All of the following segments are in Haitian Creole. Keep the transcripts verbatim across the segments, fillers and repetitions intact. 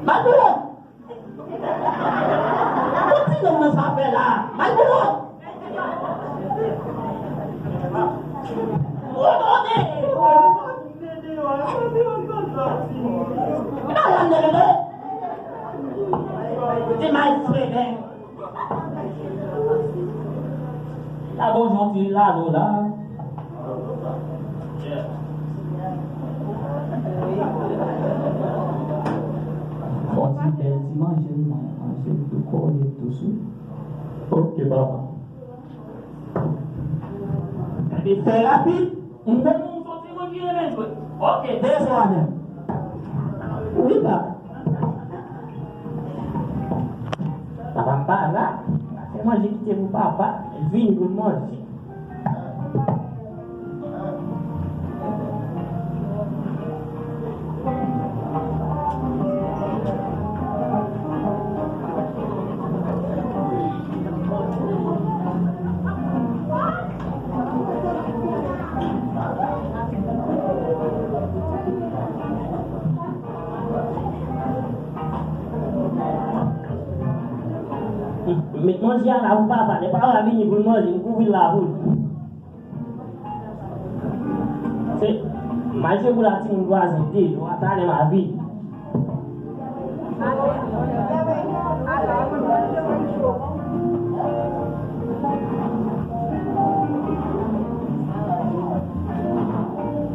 Malpwòp! Tout ti nonm nan sa fè la. Malpwòp! Ou tande? Madanm de bebe. Ti malfreden. La bon jan ti lalo la. Fò ti bèl ti manje, manje tou kole tou sou. Ok, papa. Epi fè rapid. M konn yon soti moun ki renmen jwe. Ok, de fwa menm. Wi, papa. Papa m pa la. Fè manje kite pou papa. Vini pou manje. Met manje a la pou papa. Lè papa vini pou l manje, m kouvri l la pou l. Se manje pou la timoun vwazen de, yo a talè ma vi.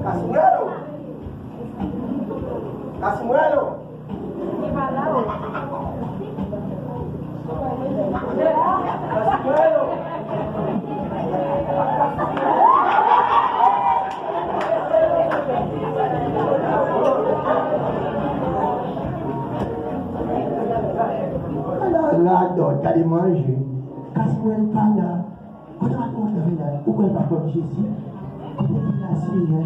Kasimwèlo! Kasimwèlo! Ladan, gade manje. Kasimwèl pa la. Kote matmwazèl Venal? Ou kwè l pa konn Jezi? Kote Venal, Senyè?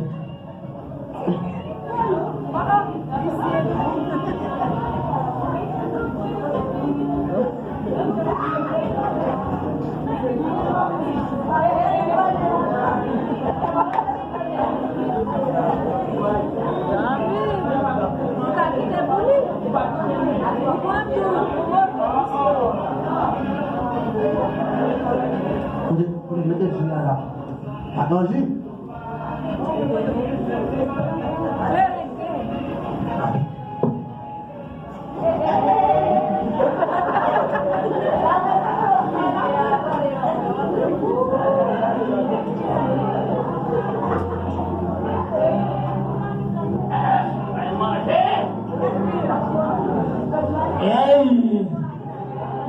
Kote, kote, mete ji la la. Pa gen ji. Hey!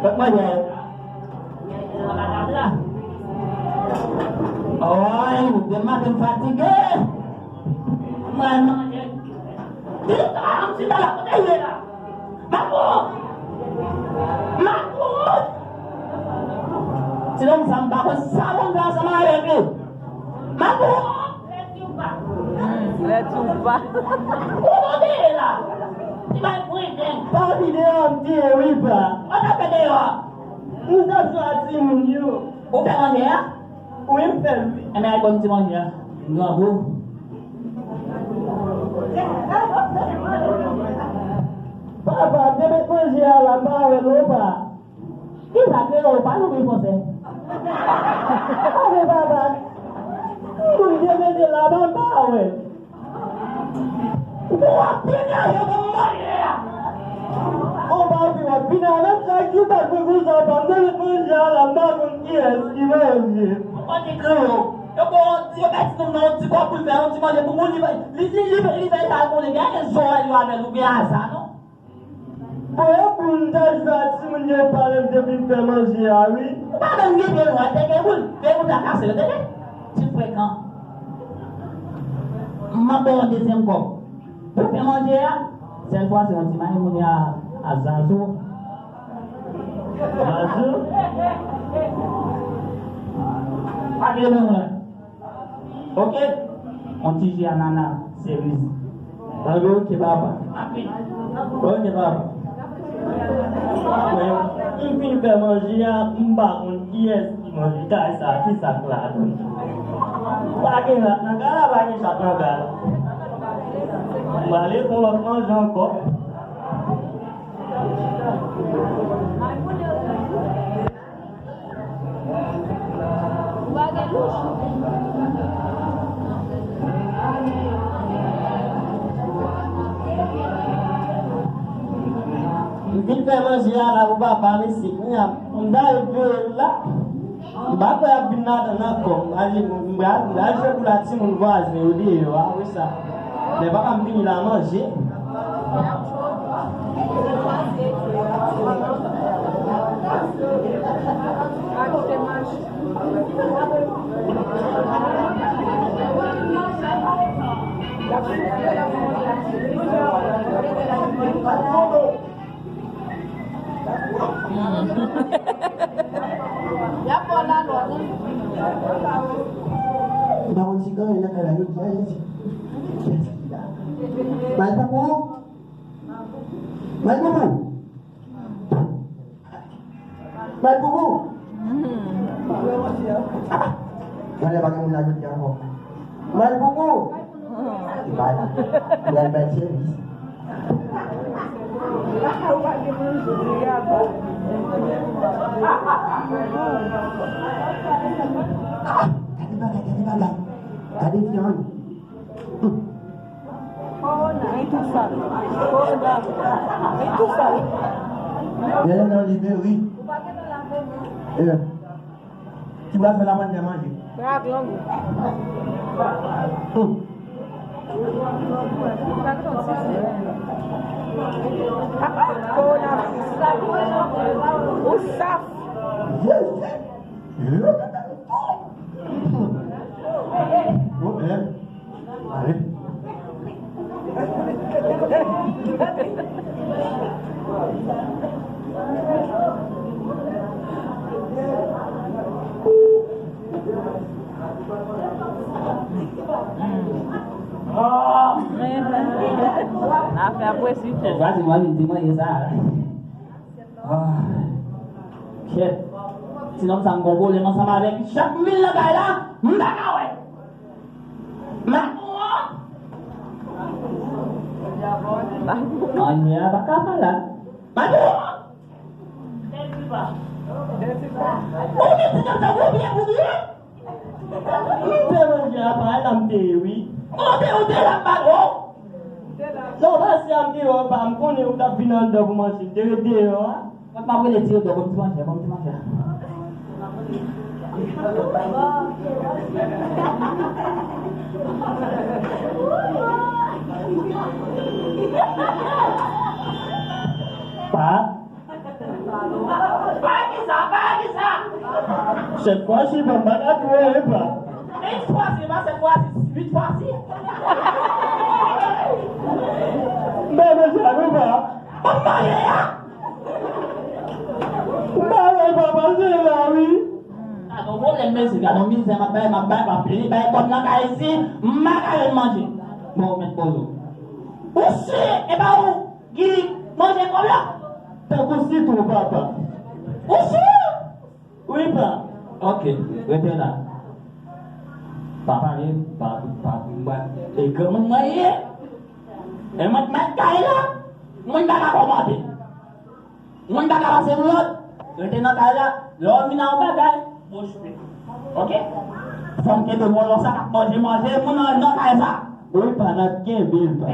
Fèk mwen. Oy, demen maten m fatige. Mwen manje. Di nou sa, m chita la, kote l ye la? Makout! Makout! Ti nonm sa m pa konn sa pou m fè ansanm avèk li. Makout! Hmm, lè tou pa. Ou tande la? Ti bay pwenden. Pa vide an m te wi pa. Ou ta fè deyò. M t ap jwe ak timoun yo. Ou fè manje a? Wi, m fè l, wi. Enben, al ba m ti manje a. M grangou. Papa, te met manje a la, m pa wè l non, pa. Kisa, kreyòl, pa nou gen fransè? Ave papa. Moun te mete la, m pa wè l. Ou ap vini avè m manje a. Ou pa vin, w ap vini avè m chak jou, pa t pou konsa, pa m te met manje a la, m pa konn kiyès ki manje. Ou pa di kreyòl. Yo ba w yon ti, yo mèt nou nan yon ti kòb pou l fè yon ti manje pou moun, li, li, li, li, li fè sa l konnen, gen anyen zòrèy yo avè l, ou gen aza, non? Bon, e pou m ta jwe ak timoun yo pale m te vin fè manje a, wi. Ou pa menm gen dwa, te gen pou l, te pou l ta kase yo, te gen. Ti frekan. M ap ba w yon dezyèm kòb. Pou fè manje a, sèl fwa se yon ti mayouni a, a zazo. Zazo? Pa gen menm la. Ok? On ti ji anana, seriz. Anben, ok, papa. Rapid. Ok, papa. Men, m fin fè manje a, m pa konn kiyès ki manje kay sa, ki sa k ladan. Pa gen rat nan kay la, pa gen chat nan kay la. M prale fè yon lòt manje ankò. Vin fè manje a la pou papa m isi. Kounye a, m ta ret veye l la. M pa kwè y ap vin ladan l ankò. M al, m al, m al jwe boul ak timoun vwazen yo deyò a, apre sa. Lè papa m vini la manje. M pa konn si gen anyen nan kay la, yo di anyen, yo di. Kiyès ki la? Malpoupou! Malpoupou! Malpoupou! Gade pa gen moun la jodi a ankò. Malpoupou! Li pa la. Li al bay sèvis. Gade bagay, gade bagay. Gade vyann. Li tou sal. Li tou sal. Gade nan live, wi. Ki pral fè labann fè manje. Bra lang ou. Hmm. Kowonaviris. Ou saf. Jezi. Yo, yo, yo, yo. Oh, eh. Ale. Afè ap resi. Chèz vwazen mwen vin di mwen ye sa. Ah. Kèt. Ti nonm sa m gon pwoblèm ansanm avèk li. Chak m vin nan kay la, m pa ka wè. Makou an. Anye a pa ka malad. Makou an. Ou gen ti nonm sa ou byen pou byen. M te manje apa la m te ye wi. Ou te, ou te la m pa tro. Non, pase a m te yo pa, m konnen ou t ap vin anndan pou manje, m te ret deyò a. Fòk m ap rele ti yo, ban m ti manje, ban m ti manje. Pa. Pa di sa, pa di sa. Sèt fwa si, pa m pa ka tou, e pa. X fwa si, pa sèt fwa si, uit fwa si. Bebe, sa nou pa. Bon, manje a. Manje, pa manje la, wi. Gade yon pwoblèm, mesye, gade yon mizè, m ap bay, m ap bay, m ap peye, bay kòb nan kay isi, m pa ka jwenn manje. Bon, ou mèt poze w. Ou si, e pa ou. Gili, manje kòb la. Tankou sitwon, papa. Ou si? Wi, pa. Ok, rete la. Pa pale, pa, pa, pa, e granmoun mwen ye. E mwen k mèt kay la. Mwen pa ka kòmande. Mwen pa ka pase pou lòt. Rete nan kay la. Lè w vin a yon bagay, bouch pe. Ok? Fò m kenbe vòlò sa k ap manje, manje, moun nan, nan kay sa. Wi, pa, n ap kenbe l, pa.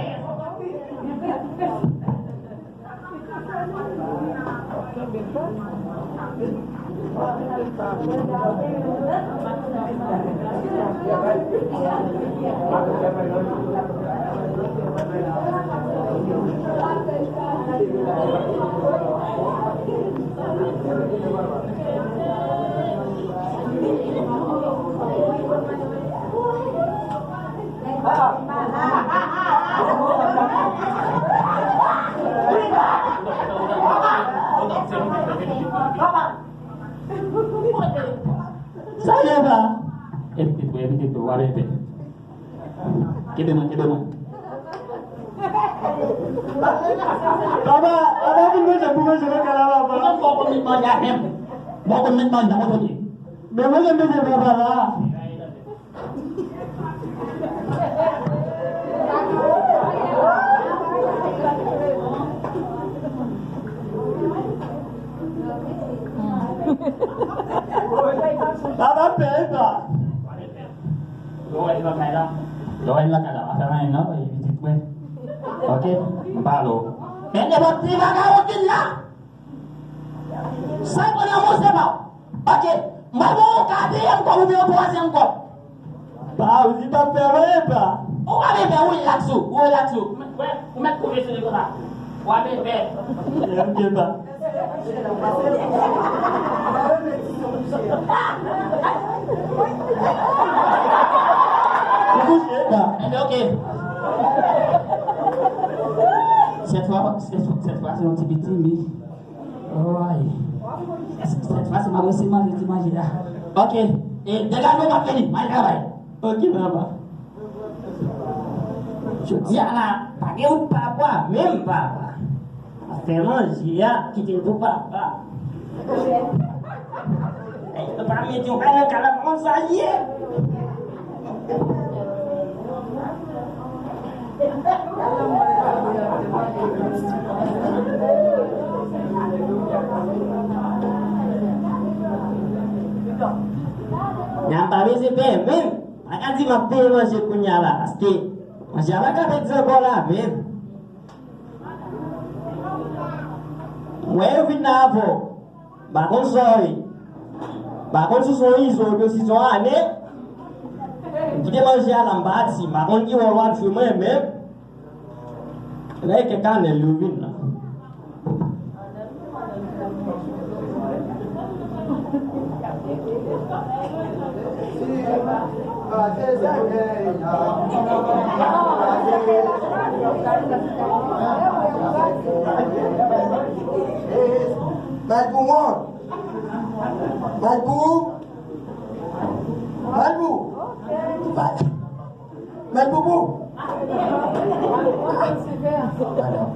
Sa ye pa? Evite tou, evite tou, w ap evite. Kenbe mwen, kenbe mwen. Papa, papa vin manje pou manje nan kay la, papa. Mwen fò konn met manje a menm. Mwen konn met manje nan mwen premye. Men mwen menm mete papa la. Papa pè pa. Lè w al lakay la, lè w al lakay la, pa fè anyen non, e pitit mwen. Ok? M pale w. Men nenpòt ti vagabon ki la. Sa l pran nan men w, se pa w. Ok. Mwen ba w yon katriyèm kòb oubyen yon twazyèm kòb. Pa, ou di pa fè anyen, pa. Ou pa bezwen fè, ou relax ou, ou relax ou. Ou mèt, ou mèt koupe sou li konsa. Ou pa bezwen fè. Ok, pa. Ou kouche, pa. Enben, ok. Sèt fwa, sèt, sèt fwa, se yon ti piti, wi. Oy. Sèt fwa, se mwen, se manje, se manje la. Ok. E, degaje w, m ap vini. Mwen travay. Ok, papa. Jodi a la, pa gen wout papa, menm papa. Fè manje a, kite l pou papa. Ey, pa mete yon bagay nan kal la, kòman sa ye? Nyan pa bezwen pè menm. Pa ka di m ap peye manje kounye a la, paske manje a pa ka pèdi ankò la menm. Mwen yo vin nan avè w. M pa konn sa w ye. M pa konn si w se yon izo oubyen si w se yon ane. M kite manje a la, m pati. M pa konn ki wòl w ap jwe mwen menm. Lè kèk ane l yo vin la. Malbou, Malbou, Malbou. Mèt Boubou. Madam.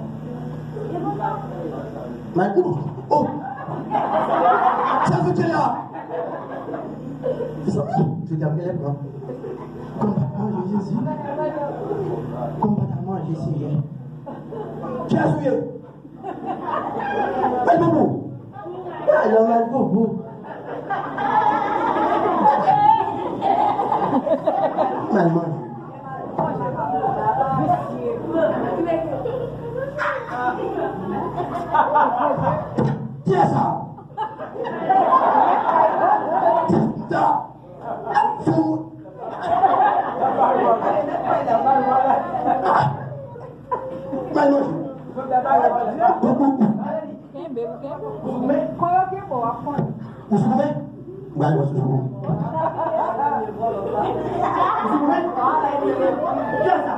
Mèt Boubou. Oh. Sa fout la. Mezanmi, se dam genlè pran. Konba manje Jezi. Konba manje Seyè. Kiyès ou ye? Malboubou. Alò, Malboubou. Mal manje. Kiyès sa? Kiyès sa? Fou. Mal manje. Kenbe, kenbe. Kòlòke bò ap konn. Ou soumen? M pral wè si ou soumen. Ou soumen? Kiyès sa?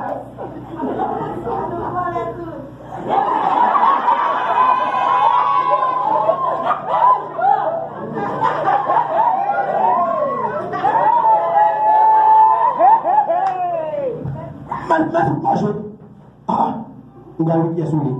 Mal, mal fout manje. Ah, m pral wè kiyès ou ye.